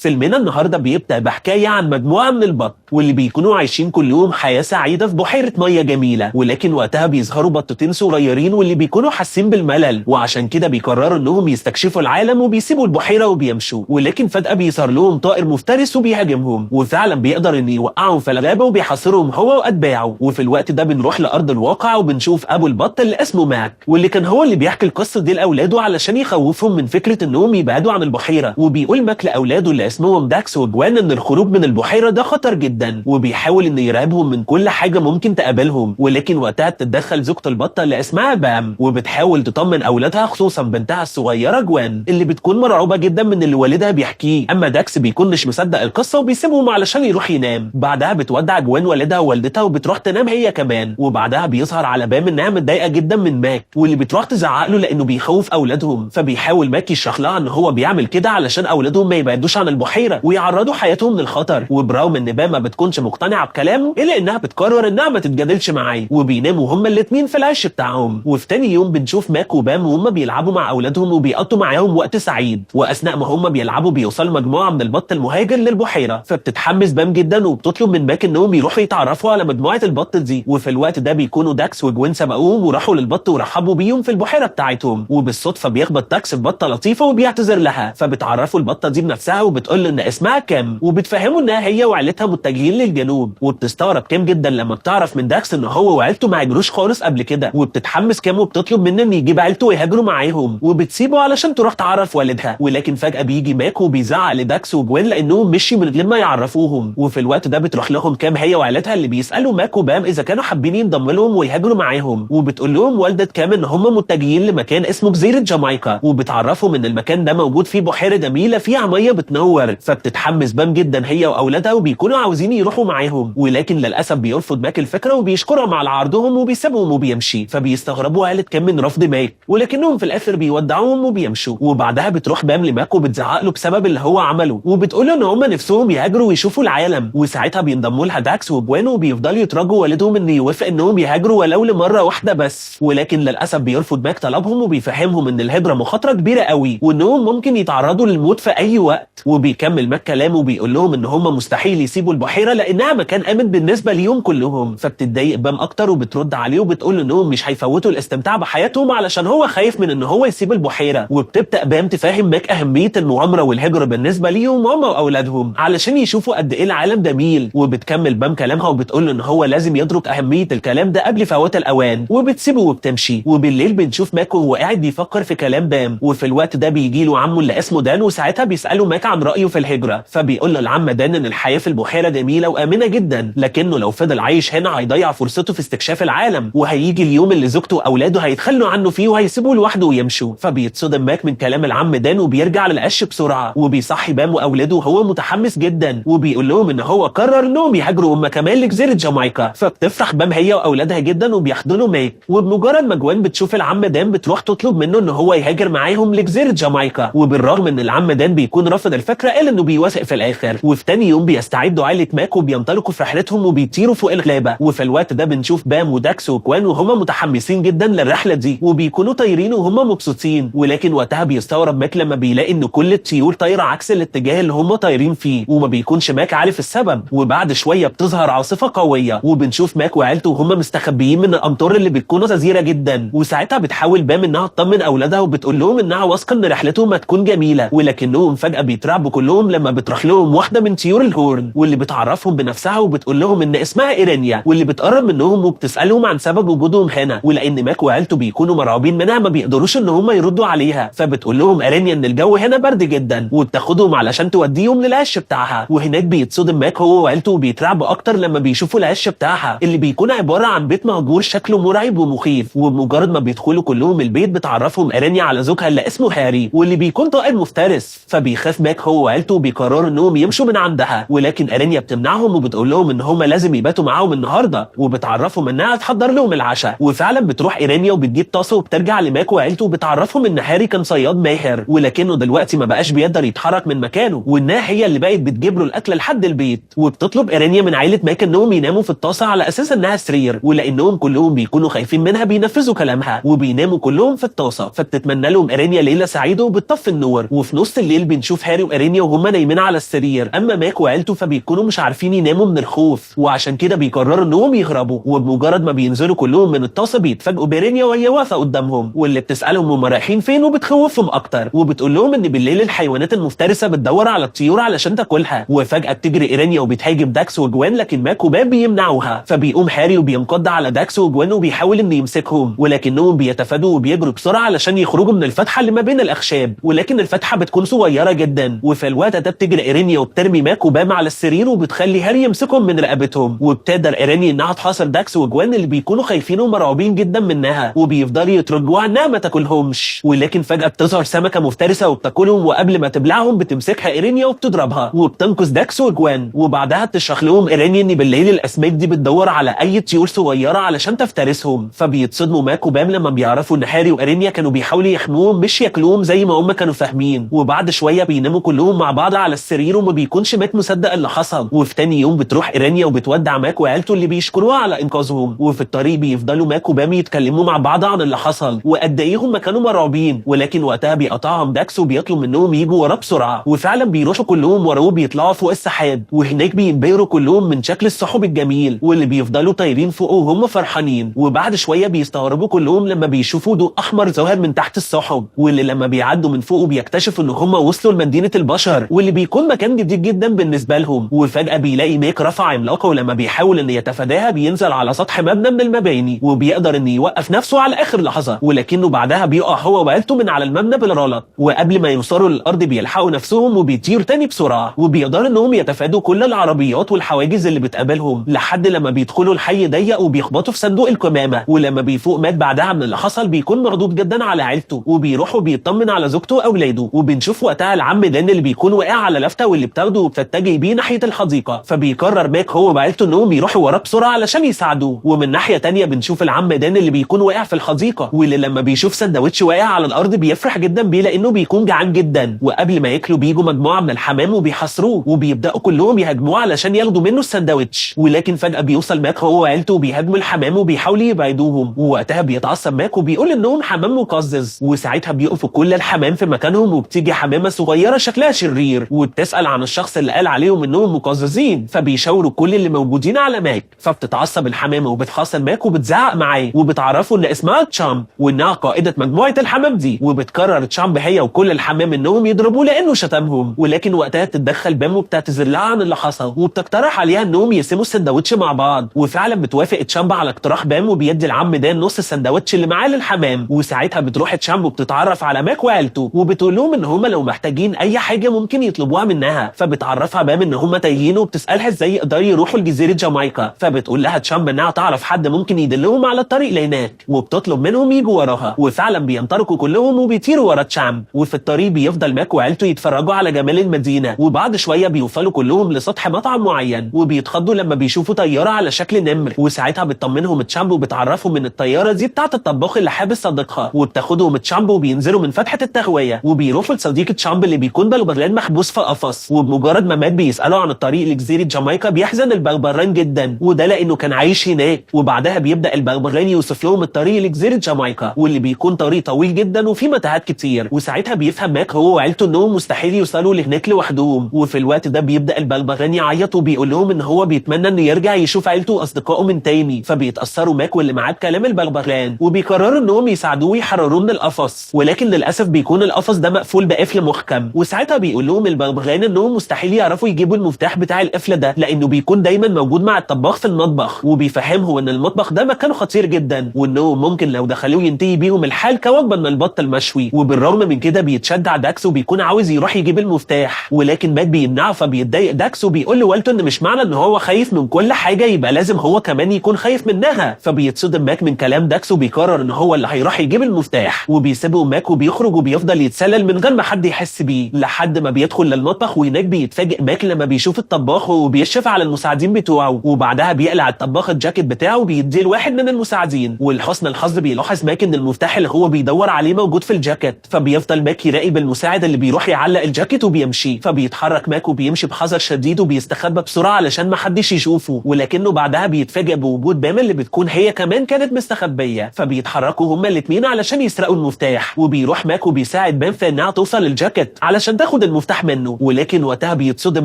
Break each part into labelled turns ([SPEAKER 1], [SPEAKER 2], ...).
[SPEAKER 1] فيلمنا النهارده بيبدأ بحكاية عن مجموعة من البط واللي بيكونوا عايشين كل يوم حياة سعيدة في بحيرة مية جميلة، ولكن وقتها بيظهروا بطتين صغيرين واللي بيكونوا حاسين بالملل، وعشان كده بيقرروا انهم يستكشفوا العالم وبيسيبوا البحيرة وبيمشوا. ولكن فجأة بيظهر لهم طائر مفترس وبيهاجمهم، وفعلا بيقدر ان يوقعهم في الغابة وبيحاصرهم هو واتباعه. وفي الوقت ده بنروح لأرض الواقع وبنشوف ابو البط اللي اسمه ماك، واللي كان هو اللي بيحكي القصة دي لاولاده علشان يخوفهم من فكرة انهم يبعدوا عن البحيرة. وبيقول ماك لاولاده اللي اسمهم داكس وجوان ان الخروج من البحيرة ده خطر جدا، وبيحاول ان يرعبهم من كل حاجة ممكن تقابلهم. ولكن وقتها بتتدخل زوجة البطة اللي اسمها بام، وبتحاول تطمن اولادها خصوصا بنتها الصغيرة جوان اللي بتكون مرعوبة جدا من اللي والدها بيحكيه. اما داكس بيكون مش مصدق القصة وبيسيبهم علشان يروح ينام. بعدها بتودع جوان والدها ووالدتها وبتروح تنام هي كمان. وبعدها بيظهر على بام انها متضايقة جدا من ماك، واللي بتروح تزعق له لانه بيخوف اولادهم. فبيحاول ماك يشرح لها ان هو بيعمل كده علشان اولادهم ما يبعدوش عن البحيرة ويعرضوا حياتهم للخطر. وبرغم ان بام ما بتكونش مقتنعة بكلامه الا انها بتقرر انها ما تتجادلش معاه، وبيناموا هما الاثنين في العش بتاعهم. وفي تاني يوم بنشوف ماك وبام وهما بيلعبوا مع اولادهم وبيقضوا معاهم وقت سعيد. واثناء ما هما بيلعبوا بيوصل مجموعة من البط المهاجر للبحيره، فبتتحمس بام جدا وبتطلب من ماك انهم يروحوا يتعرفوا على مجموعة البط دي. وفي الوقت ده بيكونوا داكس وجوين سبقوهم وراحوا للبط ورحبوا بيهم في البحيرة بتاعتهم. وبالصدفه بيخبط داكس في بطه لطيفة وبيعتذر لها، فبتعرفوا البطة دي بنفسها وبتقول له ان اسمها كام، وبتفهمه انها هي وعيلتها متجهين للجنوب. وبتستغرب كام جدا لما بتعرف من داكس ان هو وعيلته ما هاجروش خالص قبل كده، وبتتحمس كام وبتطلب منه ان يجيب عيلته ويهاجروا معاهم، وبتسيبه علشان تروح تعرف والدها. ولكن فجأة بيجي ماك وبيزعق لداكس وجوين لانهم مشي من غير ما يعرفوهم. وفي الوقت ده بتروح لهم كام هي وعيلتها اللي بيسالوا ماك وبام اذا كانوا حابين ينضموا لهم ويهاجروا معاهم. وبتقول لهم والده كام ان هم متجهين لمكان اسمه جزيرة جامايكا، وبتعرفهم ان المكان ده موجود فيه بحيرة جميلة فيها مية بتنور. فبتتحمس بام جدا هي واولادها وبيكونوا عاوزين يروحوا معاهم، ولكن للاسف بيرفض ماك الفكرة وبيشكرهم على عرضهم وبيسيبهم وبيمشي. فبيستغربوا عيله كام من رفض ماك، ولكنهم في الاخر بيودعوهم وبيمشوا. وبعدها بتروح بام لماك وبتزعق له بسبب اللي هو عمله، وبتقول له ان هم نفسهم يهاجروا ويشوفوا العالم. وساعتها بينضموا لها داكس وجوان وبيفضلوا يترجوا والدهم ان يوافق انهم يهاجروا ولو لمره واحدة بس، ولكن للاسف بيرفض ماك طلبهم وبيفهمهم ان الهجرة مخاطره كبيرة قوي وانهم ممكن يتعرضوا للموت في اي وقت. وبيكمل ماك كلامه وبيقول لهم ان هم مستحيل يسيبوا البحيرة لانها مكان امن بالنسبة ليهم كلهم. فبتتضايق بام اكتر وبترد عليه وبتقول انهم مش هيفوتوا الاستمتاع بحياتهم علشان هو خايف من ان هو يسيب البحيرة. وبتبدا بام تفهم ماك اهمية المغامرة والهجرة بالنسبة ليهم هم واولادهم علشان يشوفوا قد ايه العالم جميل. وبتكمل بام كلامها وبتقول ان هو لازم يدرك اهمية الكلام ده قبل فوات الاوان، وبتسيبه وبتمشي. وبالليل بنشوف ماك وهو قاعد بيفكر في كلام بام. وفي الوقت ده بيجي له عمه اللي اسمه دان، وساعتها بيساله ماك عن رايه في الهجرة. فبيقول له العم دان ان الحياة في البحيرة جميلة وامنه جدا، لكنه لو فضل عايش هنا هيضيع فرصته في استكشاف العالم، وهيجي اليوم اللي زوجته واولاده هيتخلوا عنه فيه وهيسيبوه لوحده ويمشوا. فبيتصدم ماك من كلام العم دان وبيرجع للعش بسرعة، وبيصحي بام واولاده وهو متحمس جدا، وبيقول لهم ان هو قرر انهم يهاجروا هم كمان لجزيرة جامايكا. فبتفرح بام هي واولادها جدا وبيحضنوا ماك. وبمجرد ما جوان بتشوف العم دان بتروح تطلب منه ان هو يهاجر معاهم لجزيرة جامايكا، وبالرغم ان العم دان بيكون رافض الفكرة الا انه بيوافق في الاخر. وفي تاني يوم بيستعدوا عائلة ماك وبينطلقوا في رحلتهم وبيطيروا فوق الغابة. وفي الوقت ده بنشوف بام وداكس وكوان وهما متحمسين جدا للرحلة دي وبيكونوا طايرين وهما مبسوطين. ولكن وقتها بيستغرب ماك لما بيلاقي ان كل الطيور طايره عكس الاتجاه اللي هما طايرين فيه، وما بيكونش ماك عارف السبب. وبعد شوية بتظهر عاصفة قوية، وبنشوف ماك وعيلته وهما مستخبيين من الامطار اللي بتكون غزيرة جدا. وساعتها بتحاول بام انها تطمن اولادها وبتقول لهم انها واثقة ان رحلتهم هتكون جميلة، ولكنهم فجاة بيترعبوا كلهم لما بتروح لهم واحدة من طيور الهورن، واللي بتعرفهم بنفسها وبتقول لهم ان اسمها ايرينيا، واللي بتقرب منهم وبتسالهم عن سبب وجودهم هنا. ولان ماك وعيلته بيكونوا مرعوبين منها ما بيقدروش ان هم يردوا عليها، فبتقول لهم ايرينيا ان الجو هنا برد جدا، وبتاخدهم علشان توديهم للعش بتاعها. وهناك بيتصدم ماك هو وعيلته وبيترعبوا اكتر لما بيشوفوا العش بتاعها اللي بيكون عبارة عن بيت مهجور شكله مرعب ومخيف. وبمجرد ما بيدخلوا كلهم البيت بتعرفهم ايرينيا على زوجها اللي اسمه هاري، واللي بيكون طائر مفترس. فبيخاف ماك هو وعيلته وبيقرروا انهم يمشوا من عندها، ولكن ايرينيا بتمنعهم وبتقول لهم ان هم لازم يباتوا معاهم النهارده، وبتعرفهم انها تحضر لهم العشاء. وفعلا بتروح ايرينيا وبتجيب طاسه وبترجع لماك وعيلته وبتعرفهم ان هاري كان صياد ماهر، ولكنه دلوقتي ما بقاش بيقدر يتحرك من مكانه، وانها هي اللي بقت بتجيب له الاكل لحد البيت. وبتطلب ايرينيا من عيله ماك انهم يناموا في الطاسه على اساس انها سرير، ولانهم كلهم بيكونوا خايفين منها بينفذوا كلامها وبيناموا كلهم في الطاسه. فبتتمنى لهم ايرينيا ليلة سعيدة وبتطفي النور. وفي نص الليل بنشوف هاري وإيرينيا وإيرينيا وهم نايمين على السرير. اما ماك وعيلته فبيكونوا مش عارفين يناموا من الخوف، وعشان كده بيقرروا انهم يهربوا. وبمجرد ما بينزلوا كلهم من الطاسه بيتفاجئوا بإيرينيا وهي واقفة قدامهم، واللي بتسالهم هم رايحين فين وبتخوفهم اكتر، وبتقول لهم ان بالليل الحيوانات المفترسة بتدور على الطيور علشان تاكلها. وفجاة بتجري إيرينيا وبتهاجم داكس وجوان، لكن ماك وبام بيمنعوها. فبيقوم هاري وبينقض على داكس وجوان وبيحاول انه يمسكهم، ولكنهم بيتفادوا وبيجروا بسرعة علشان يخرجوا من الفتحة اللي ما بين الاخشاب، ولكن الفتحة بتكون صغيرة جدا. وفي الوقت ده بتجري إيرينيا وبترمي ماك وبام على السرير وبتخلي هاري يمسكهم من رقبتهم. وبتقدر إيرينيا انها تحاصر داكس وجوان اللي بيكونوا خايفين ومرعوبين جدا منها، وبيفضلوا يترجوها انها ما تاكلهمش. ولكن فجاة بتظهر سمكة مفترسة وبتاكلهم، وقبل ما تبلعهم بتمسكها إيرينيا وبتضربها وبتنقذ داكس وجوان. وبعدها بتشرح لهم إيرينيا ان بالليل الاسماك دي بتدور على اي طيور صغيرة علشان تفترسهم. فبيتصدموا ماك وبام لما بيعرفوا ان هاري وإيرينيا كانوا بيحاولوا يحموهم مش ياكلوهم زي ما هم كانوا فاهمين. وبعد شوية بيناموا كلهم مع بعض على السرير وما بيكونش ماك مصدق اللي حصل. وفي تاني يوم بتروح إيرينيا وبتودع ماك وعيلته اللي بيشكروها على انقاذهم. وفي الطريق بيفضلوا ماك وبام يتكلموا مع بعض عن اللي حصل وقد ايه هم كانوا مرعوبين، ولكن وقتها بيقطعهم داكس وبيطلب منهم يجوا وراه بسرعة. وفعلا بيروحوا كلهم وراه بيطلعوا فوق السحاب، وهناك بينبهروا كلهم من شكل السحب الجميل واللي بيفضلوا طايرين فوقه وهم فرحانين. وبعد شوية بيستغربوا كلهم لما بيشوفوا ضوء احمر ظاهر من تحت السحب، واللي لما بيعدوا من فوقه بيكتشفوا ان هم وصلوا لمدينة البشر واللي بيكون مكان جديد جدا بالنسبة لهم. وفجاة بيلاقي ماك رفع عملاقة، ولما بيحاول ان يتفاداها بينزل على سطح مبنى من المباني وبيقدر ان يوقف نفسه على اخر لحظة، ولكنه بعدها بيقع هو وعيلته من على المبنى بالغلط. وقبل ما يوصلوا للارض بيلحقوا نفسهم وبيطير تاني بسرعة، وبيقدروا انهم يتفادوا كل العربيات والحواجز اللي بتقابلهم لحد لما بيدخلوا الحي ضيق وبيخبطوا في صندوق القمامة. ولما بيفوق ماك بعدها من اللي حصل بيكون مردود جدا على عيلته، وبيروح وبيطمن على زوجته واولاده. وبنشوف وقتها العم دان اللي بيكون واقع على لفته واللي بتاخده وبتتجه بيه ناحية الحديقة، فبيقرر ماك هو وعيلته انهم يروحوا وراه بسرعة علشان يساعدوه. ومن ناحية تانية بنشوف العم دان اللي بيكون واقع في الحديقة، واللي لما بيشوف سندوتش واقع على الارض بيفرح جدا بيه لانه بيكون جعان جدا. وقبل ما ياكلوا بيجوا مجموعة من الحمام وبيحاصروه وبيبداوا كلهم يهاجموه علشان ياخدوا منه السندوتش، ولكن فجاة بيوصل ماك هو وعيلته وبيهاجموا الحمام وبيحاولوا يبعدوهم. ووقتها بيتعصب ماك وبيقول انهم حمام مقزز، وساعتها بيقفوا كل الحمام في مكانهم وبتيجي حمامه صغيرة شكلها شرير وبتسال عن الشخص اللي قال عليهم انهم مقززين، فبيشاوروا كل اللي موجودين على ماك. فبتتعصب الحمامة وبتحاصر ماك وبتزعق معاه وبتعرفه ان اسمها تشامب وانها قائده مجموعة الحمام دي، وبتقرر تشامب هي وكل الحمام انهم يضربوه لانه شتمهم. ولكن وقتها تتدخل بام وبتعتذر لها عن اللي حصل وبتقترح عليها انهم يقسموا السندوتش مع بعض، وفعلا بتوافق تشامب على اقتراح بام وبيدي العم دان نص السندوتش اللي معاه للحمام. وساعتها بتروح تشامب وبتتعرف على ماك وعيلته وبتقول لهم ان هم لو محتاجين اي حاجة ممكن يطلبوها منها. فبتعرفها بام ان هم تايهين وبتسالها ازاي يقدروا يروحوا لجزيرة جامايكا، فبتقول لها تشامب انها تعرف حد ممكن يدلهم على الطريق لهناك، وبتطلب منهم يجوا وراها. وفعلا بينطلقوا كلهم وبيطيروا ورا تشامب. وفي الطريق بيفضل ماك وعيلته يتفرجوا على جمال المدينة، وبعد شوية بيوصلوا كلهم لسطح مطعم معين وبيتخضوا لما بيشوفوا طيارة على شكل نمر. وساعتها بتطمنهم تشامب وبتعرفهم ان الطيارة دي بتاعت الطباخ اللي حابس صديقها، وبتاخدهم تشامب وبينزلوا من فتحه التهويه وبيروحوا لصديق تشامب اللي بيكون بغبغان محبوس في قفص. وبمجرد ما ماك بيساله عن الطريق لجزيرة جامايكا بيحزن البغبغان جدا، وده لانه كان عايش هناك. وبعدها بيبدا البغبغان يوصف لهم الطريق لجزيرة جامايكا واللي بيكون طريق طويل جدا وفيه متاهات كتير. وساعتها بيفهم ماك هو وعيلته انهم مستحيل يوصلوا لهناك لوحدهم. وفي الوقت ده بيبدا البغبغان يعيط وبيقول لهم ان هو بيتمنى انه يرجع يشوف عيلته واصدقائه من تاني. فبيتاثروا ماك واللي معاه بكلام البغبغان وبيقرروا انهم يساعدوه ويحرروه من القفص، ولكن للاسف بيكون القفص ده مقفول بقفل محكم. وساعتها بيقول لهم البغبغان انهم مستحيل يعرفوا يجيبوا المفتاح بتاع القفل ده لانه بيكون دايما موجود مع الطباخ في المطبخ، وبيفهمهم ان المطبخ ده مكان خطير جدا وانهم ممكن لو دخلوه ينتهي بيهم الحال كوجبه من البط المشوي. وبالرغم من كده بيتشجع داكس وبيكون عاوز يروح يجيب المفتاح، ولكن ماك بيمنعه. فبيتضايق داكس وبيقول لوالده ان مش معنى ان هو خايف من كل حاجة يبقى لازم هو كمان يكون خايف منها. فبيتصدم ماك من كلام داكس وبيقرر ان هو اللي هيروح يجيب المفتاح، وبيسيبه ماك وبيخرج وبيفضل يتسلل من غير ما حد يحس بيه لحد ما بيدخل للمطبخ. وهناك بيتفاجئ ماك لما بيشوف الطباخ وبيشرف على المساعدين بتوعه، وبعدها بيقلع الطباخ الجاكيت بتاعه وبيديه لواحد من المساعدين. ولحسن الحظ بيلاحظ ماك ان المفتاح اللي هو بيدور عليه موجود في الجاكيت، فبيفضل ماك يراقب المساعد اللي بيروح يعلق الجاكيت وبيمشي. فبيتحرك ماك وبيمشي بحذر شديد وبيستخبى بسرعة علشان ما حدش يشوفه، ولكنه بعدها بيتفاجئ بوجود بام اللي بتكون هي كمان كانت مستخبيه. فبيتحركوا هما الاثنين علشان يسرقوا المفتاح، وبيروح ماك وبيساعد بام في انها توصل للجاكيت علشان تاخد وبتاخد المفتاح منه. ولكن وقتها بيتصدم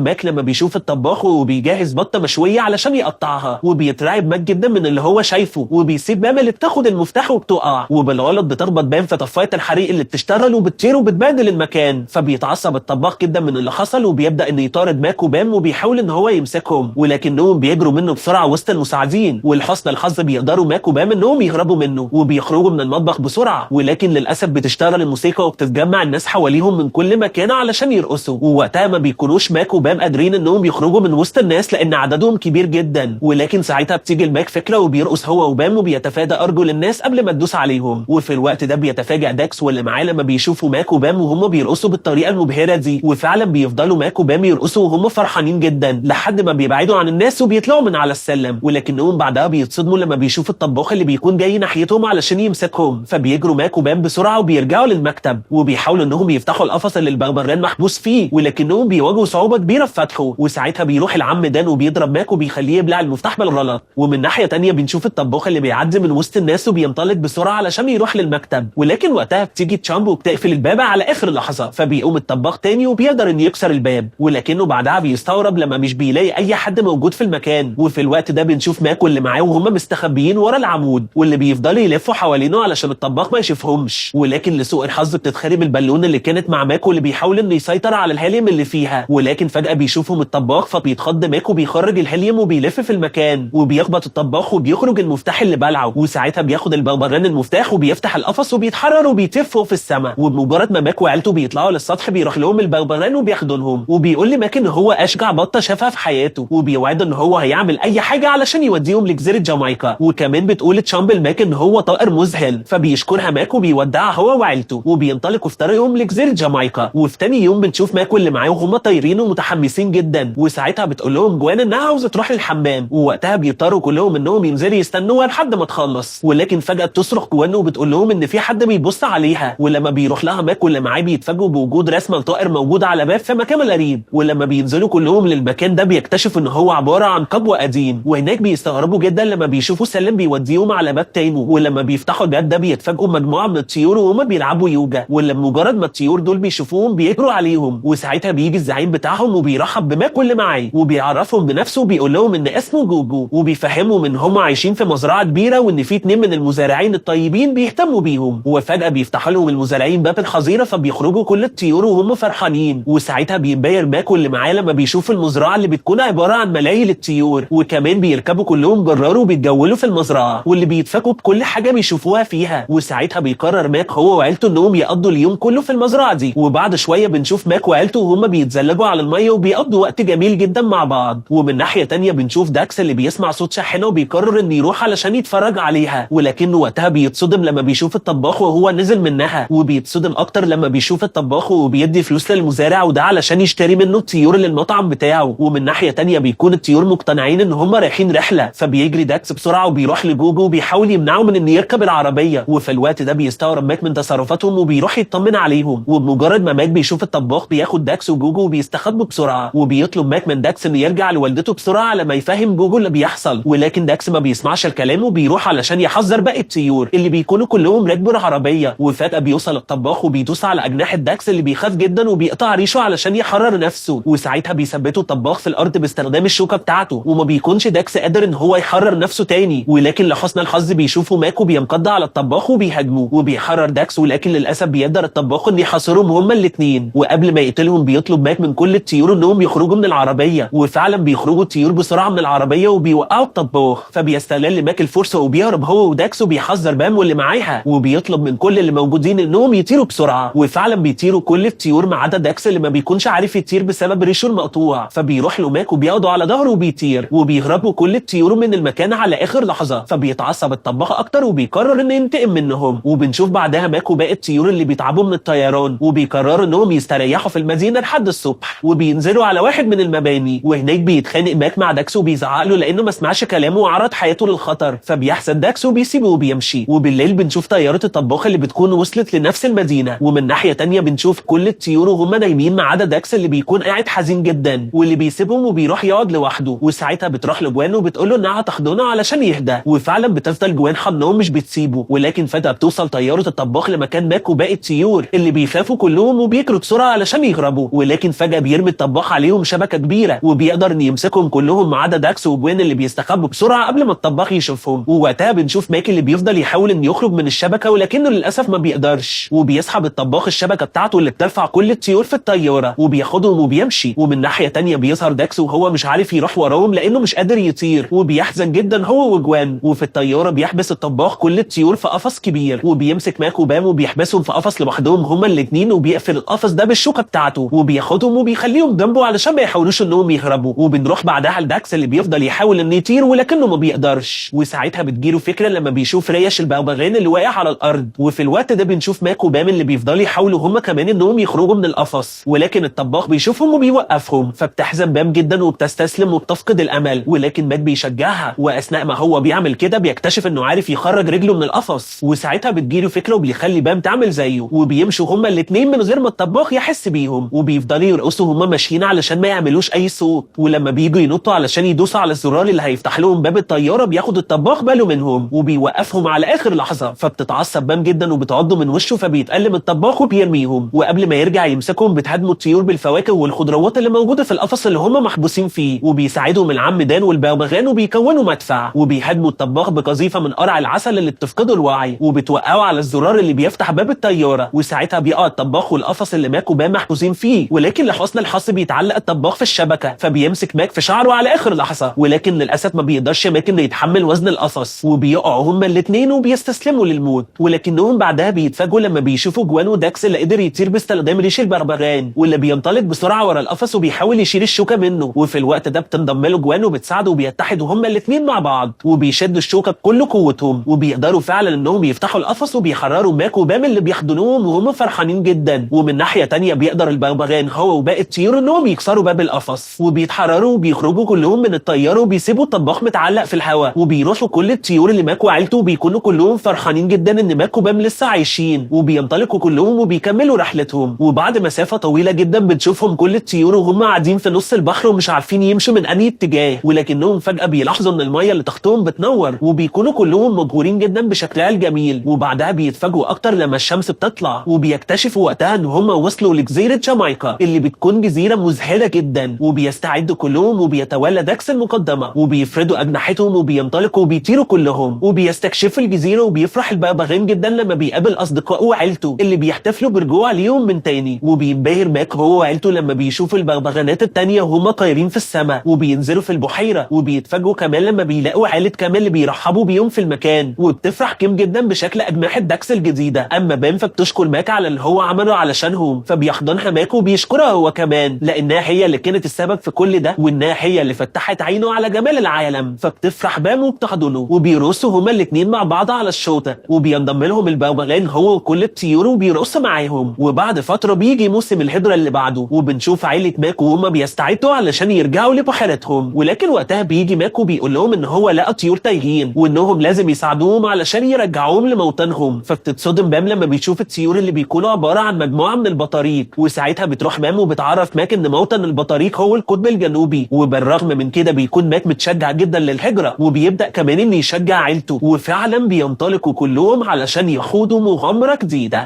[SPEAKER 1] ماك لما بيشوف الطباخ وبيجهز بطه مشوية علشان يقطعها، وبيترعب ماك جدا من اللي هو شايفه، وبيسيب بام اللي بتاخد المفتاح وبتقع، وبالغلط بتخبط بام في طفايه الحريق اللي بتشتغل وبتطير وبتبهدل المكان. فبيتعصب الطباخ جدا من اللي حصل وبيبدا انه يطارد ماك وبام وبيحاول ان هو يمسكهم، ولكنهم بيجروا منه بسرعة وسط المساعدين. ولحسن الحظ بيقدروا ماك وبام انهم يهربوا منه وبيخرجوا من المطبخ بسرعة، ولكن للاسف بتشتغل الموسيقى وبتتجمع الناس حواليهم من كل مكان علشان يرقصوا. ووقتها ما بيكونوش ماك وبام قادرين انهم يخرجوا من وسط الناس لان عددهم كبير جدا. ولكن ساعتها بتيجي لماك فكرة وبيرقص هو وبام وبيتفادى ارجل الناس قبل ما تدوس عليهم. وفي الوقت ده بيتفاجئ داكس واللي معاه لما بيشوفوا ماك وبام وهم بيرقصوا بالطريقة المبهره دي، وفعلا بيفضلوا ماك وبام يرقصوا وهم فرحانين جدا لحد ما بيبعدوا عن الناس وبيطلعوا من على السلم. ولكنهم بعدها بيتصدموا لما بيشوفوا الطباخ اللي بيكون جاي ناحيتهم علشان يمسكهم، فبيجروا ماك وبام بسرعة وبيرجعوا للمكتب وبيحاولوا انهم يفتحوا القفص اللي البغبغان محبوس فيه، ولكنهم بيواجهوا صعوبة كبيرة في فتحه. وساعتها بيروح العم دان وبيضرب ماك وبيخليه يبلع المفتاح بالغلط. ومن ناحية تانية بنشوف الطباخ اللي بيعدي من وسط الناس وبينطلق بسرعة علشان يروح للمكتب، ولكن وقتها بتيجي تشامب وبتقفل الباب على اخر لحظة، فبيقوم الطباخ تاني وبيقدر انه يكسر الباب، ولكنه بعدها بيستغرب لما مش بيلاقي اي حد موجود في المكان. وفي الوقت ده بنشوف ماك واللي معاه وهم مستخبيين ورا العمود واللي بيفضلوا يلفوا حوالينه علشان الطباخ ما يشوفهمش. ولكن لسوء الحظ بتتخرب البالونة اللي كانت مع ماك واللي بيحاول انه يسيطر على الهيليوم اللي فيها، ولكن فجاة بيشوفهم الطباخ فبيتخض ماك وبيخرج الهيليوم وبيلف في المكان وبيخبط الطباخ وبيخرج المفتاح اللي بلعه. وساعتها بياخد البغبغان المفتاح وبيفتح القفص وبيتحرر وبيطير فوق في السماء. وبمجرد ما ماك وعيلته بيطلعوا للسطح بيروح لهم البغبغان وبياخدونهم، وبيقول لماك ان هو اشجع بطه شافها في حياته، وبيوعده ان هو هيعمل اي حاجة علشان يوديهم لجزيرة جامايكا. وكمان بتقول تشامب لماك ان هو طائر مذهل، فبيشكرها ماك وبيودعها هو وعيلته وبينطلقوا في طريقهم لجزيرة جامايكا. وفي تاني يوم بنشوف ماك واللي معاه وهم طايرين ومتحمسين جدا، وساعتها بتقول لهم جوان انها عاوزه تروح للحمام، ووقتها بيضطروا كلهم انهم ينزلوا يستنوها لحد ما تخلص. ولكن فجاة بتصرخ جوان وبتقول لهم ان في حد بيبص عليها، ولما بيروح لها ماك واللي معاه بيتفاجئوا بوجود رسمه لطائر موجود على باب في مكان غريب. ولما بينزلوا كلهم للمكان ده بيكتشفوا ان هو عبارة عن قبو قديم، وهناك بيستغربوا جدا لما بيشوفوا سلم بيوديهم على باب تاني، ولما بيفتحوا الباب ده بيتفاجئوا بمجموعه من الطيور وهما بيلعبوا يوجا، ولما مجرد ما الطيور دول بيشوفوهم بيجروا عليهم. وساعتها بيجي الزعيم بتاعهم وبيرحب بماك واللي معاه وبيعرفهم بنفسه وبيقول لهم ان اسمه جوجو، وبيفهمهم ان هم عايشين في مزرعة كبيرة وان في 2 من المزارعين الطيبين بيهتموا بيهم. وفجاة بيفتحوا لهم المزارعين باب الحظيرة فبيخرجوا كل الطيور وهم فرحانين. وساعتها بينبهر ماك واللي معاه لما بيشوف المزرعة اللي بتكون عبارة عن ملاهي للطيور، وكمان بيركبوا كلهم جرار وبيتجولوا في المزرعة واللي بيتفاجئوا بكل حاجة بيشوفوها فيها. وساعتها بيقرر ماك هو وعيلته انهم يقضوا اليوم كله في المزرعة دي. وبعد شوية بنشوف ماك وعيلته وهم بيتزلجوا على المية وبيقضوا وقت جميل جدا مع بعض. ومن ناحية تانية بنشوف داكس اللي بيسمع صوت شاحنة وبيقرر انه يروح علشان يتفرج عليها، ولكنه وقتها بيتصدم لما بيشوف الطباخ وهو نزل منها، وبيتصدم اكتر لما بيشوف الطباخ وبيدي فلوس للمزارع وده علشان يشتري منه الطيور للمطعم بتاعه. ومن ناحية تانية بيكون الطيور مقتنعين ان هم رايحين رحله، فبيجري داكس بسرعة وبيروح لجوجو وبيحاول يمنعه من انه يركب العربية. وفي الوقت ده بيستغرب ماك من تصرفاتهم وبيروح يطمن عليهم. وبمجرد ما ماك بيشوف الطباخ بياخد داكس وجوجو وبيستخبوا بسرعة، وبيطلب ماك من داكس انه يرجع لوالدته بسرعة على ما يفهم جوجو اللي بيحصل، ولكن داكس ما بيسمعش الكلام وبيروح علشان يحذر باقي الطيور اللي بيكونوا كلهم راكبوا العربية. وفجاة بيوصل الطباخ وبيدوس على اجنحة داكس اللي بيخاف جدا وبيقطع ريشه علشان يحرر نفسه. وساعتها بيثبتوا الطباخ في الارض باستخدام الشوكة بتاعته، وما بيكونش داكس قادر ان هو يحرر نفسه تاني، ولكن لحسن الحظ بيشوفوا ماك وبينقض على الطباخ وبيهاجموه وبيحرر داكس، ولكن للاسف بيقدر الطباخ ان يحاصرهم هما الاثنين. وقبل ما يقتلهم بيطلب ماك من كل الطيور انهم يخرجوا من العربية، وفعلا بيخرجوا الطيور بسرعة من العربية وبيوقعوا الطباخ. فبيستغل ماك الفرصة وبيهرب هو وداكس وبيحذر بام واللي معاها، وبيطلب من كل اللي موجودين انهم يطيروا بسرعة، وفعلا بيطيروا كل الطيور ما عدا داكس اللي ما بيكونش عارف يطير بسبب ريشه المقطوع. فبيروح له ماك وبياخده على ظهره وبيطير، وبيهربوا كل الطيور من المكان على اخر لحظة. فبيتعصب الطباخ اكتر وبيقرر انه ينتقم منهم. وبنشوف بعدها ماك وباقي الطيور اللي بيتعبوا من الطيران وبيقرروا انهم يستريحوا في المدينة لحد الصبح، وبينزلوا على واحد من المباني. وهناك بيتخانق ماك مع داكس وبيزعق له لانه ما سمعش كلامه وعرض حياته للخطر، فبيحزن داكس وبيسيبه وبيمشي. وبالليل بنشوف طيارة الطباخ اللي بتكون وصلت لنفس المدينة. ومن ناحية تانية بنشوف كل الطيور وهم نايمين ما عدا داكس اللي بيكون قاعد حزين جدا واللي بيسيبهم وبيروح يقعد لوحده. وساعتها بتروح لجوان وبتقول له انها هتحضنه علشان يهدى، وفعلا بتفضل جوان حضنه مش بتسيبه. ولكن فجاة بتوصل طيارة الطباخ لمكان ماك وباقي الطيور اللي بيخافوا كلهم وبيجروا بسرعة الطيارة علشان يهربوا، ولكن فجاة بيرمي الطباخ عليهم شبكة كبيرة وبيقدر ان يمسكهم كلهم ما عدا داكس وجوين اللي بيستخبوا بسرعة قبل ما الطباخ يشوفهم. ووقتها بنشوف ماك اللي بيفضل يحاول انه يخرج من الشبكة ولكنه للاسف ما بيقدرش، وبيسحب الطباخ الشبكة بتاعته اللي بترفع كل الطيور في الطيارة وبياخدهم وبيمشي. ومن ناحية تانية بيظهر داكس وهو مش عارف يروح وراهم لانه مش قادر يطير، وبيحزن جدا هو وجوان. وفي الطيارة بيحبس الطباخ كل الطيور في قفص كبير، وبيمسك ماك وبام وبيحبسهم في قفص لوحدهم هما الاثنين، وبيقفل القفص ده بالشوكة بتاعته وبياخدهم وبيخليهم جنبه علشان ما يحاولوش انهم يهربوا. وبنروح بعدها لداكس اللي بيفضل يحاول انه يطير ولكنه ما بيقدرش، وساعتها بتجيله فكرة لما بيشوف ريش البغبغان اللي واقع على الارض. وفي الوقت ده بنشوف ماك وبام اللي بيفضلوا يحاولوا هما كمان انهم يخرجوا من القفص، ولكن الطباخ بيشوفهم وبيوقفهم، فبتحزن بام جدا وبتستسلم وبتفقد الامل، ولكن ماك بيشجعها. واثناء ما هو بيعمل كده بيكتشف انه عارف يخرج رجله من القفص، وساعتها بتجيله فكرة وبيخلي بام تعمل زيه، وبيمشوا هما الاثنين من غير ما الطباخ يحس بيهم، وبيفضلوا يرقصوا هما ماشيين علشان ما يعملوش اي صوت. ولما بييجوا ينطوا علشان يدوسوا على الزرار اللي هيفتح لهم باب الطيارة بياخد الطباخ باله منهم وبيوقفهم على اخر لحظة، فبتتعصب بام جدا وبتعضه من وشه، فبيتألم الطباخ وبيرميهم. وقبل ما يرجع يمسكهم بتهاجموا الطيور بالفواكه والخضروات اللي موجودة في القفص اللي هم محبوسين فيه، وبيساعدهم العم دان والبغبغان وبيكونوا مدفع، وبيهاجموا الطباخ بقذيفه من قرع العسل اللي بتفقده الوعي، وبتوقعوا على الزرار اللي بيفتح باب الطيارة، وساعتها بيقع الطباخ والقفص اللي ماك وبام محبوسين فيه، ولكن لحسن الحظ بيتعلق الطباخ في الشبكة، فبيمسك ماك في شعره على اخر لحظة، ولكن للاسف ما بيقدرش ماك انه يتحمل وزن القفص، وبيقعوا هما الاثنين وبيستسلموا للموت. ولكنهم بعدها بيتفاجئوا لما بيشوفوا جوان وداكس اللي قدر يطير باستخدام ريش البغبغان، واللي بينطلق بسرعة ورا القفص وبيحاول يشيل الشوكة منه. وفي الوقت ده بتنضم له جوان وبتساعده وبيتحدوا هما الاثنين مع بعض، وبيشدوا الشوكة بكل قوتهم، وبيقدروا فعلا انهم يفتحوا القفص وبيحرروا ماك وبام اللي بيحضنوهم وهم فرحانين جدا. ومن ناحية تانية بيقدر البغبغان هو وباقي الطيور انهم يكسروا باب القفص، وبيتحرروا وبيخرجوا كلهم من الطيارة وبيسيبوا الطباخ متعلق في الهواء، وبيروحوا كل الطيور اللي ماك وعيلته وبيكونوا كلهم فرحانين جدا ان ماك وبام لسه عايشين، وبينطلقوا كلهم وبيكملوا رحلتهم. وبعد مسافة طويلة جدا بتشوفهم كل الطيور وهم قاعدين في نص البحر ومش عارفين يمشوا من انهي اتجاه، ولكنهم فجاة بيلاحظوا ان المية اللي تحتهم بتنور، وبيكونوا كلهم مبهورين جدا بشكلها الجميل. وبعدها بيتفاجئوا اكتر لما الشمس بتطلع، وبيكتشفوا وقتها ان هم وصلوا لجزيرة جامايكا اللي بتكون جزيرة مذهلة جدا، وبيستعدوا كلهم وبيتولى داكس المقدمة، وبيفردوا اجنحتهم وبينطلقوا وبيطيروا كلهم وبيستكشفوا الجزيرة. وبيفرح البغبغان جدا لما بيقابل اصدقائه وعيلته اللي بيحتفلوا برجوع ليهم من تاني، وبينبهر ماك هو وعيلته لما بيشوفوا البغبغانات التانية وهم طايرين في السماء وبينزلوا في البحيرة، وبيتفاجئوا كمان لما بيلاقوا عيله كامل اللي بيرحبوا بيهم في المكان. وبتفرح كيم جدا بشكل اجنحة داكس الجديدة. اما بام فبتشكر ماك على اللي هو عمله علشانهم، فبيحضنها ماك وبيشكرها هو كمان لانها هي اللي كانت السبب في كل ده، وانها هي اللي فتحت عينه على جمال العالم. فبتفرح بام وبتحضنه، وبيرقصوا هما الاثنين مع بعض على الشاطئ، وبينضم لهم البغبغان هو وكل الطيور وبيرقصوا معاهم. وبعد فترة بيجي موسم الهجرة اللي بعده، وبنشوف عيله ماك وهما بيستعدوا علشان يرجعوا لبحيرتهم، ولكن وقتها بيجي ماك وبيقول لهم ان هو لقى طيور تايهين وانهم لازم يساعدوهم علشان يرجعوهم لموطنهم. فبتتصدم بام لما بيشوف الطيور اللي بيكونوا عبارة عن مجموعة من البطاريق، وساعتها بتروح بام وبتعرف ماك ان موطن البطاريق هو القطب الجنوبي. وبالرغم من كده بيكون ماك متشجع جدا للهجرة، وبيبدا كمان انه يشجع عيلته، وفعلا بينطلقوا كلهم علشان يخوضوا مغامرة جديدة.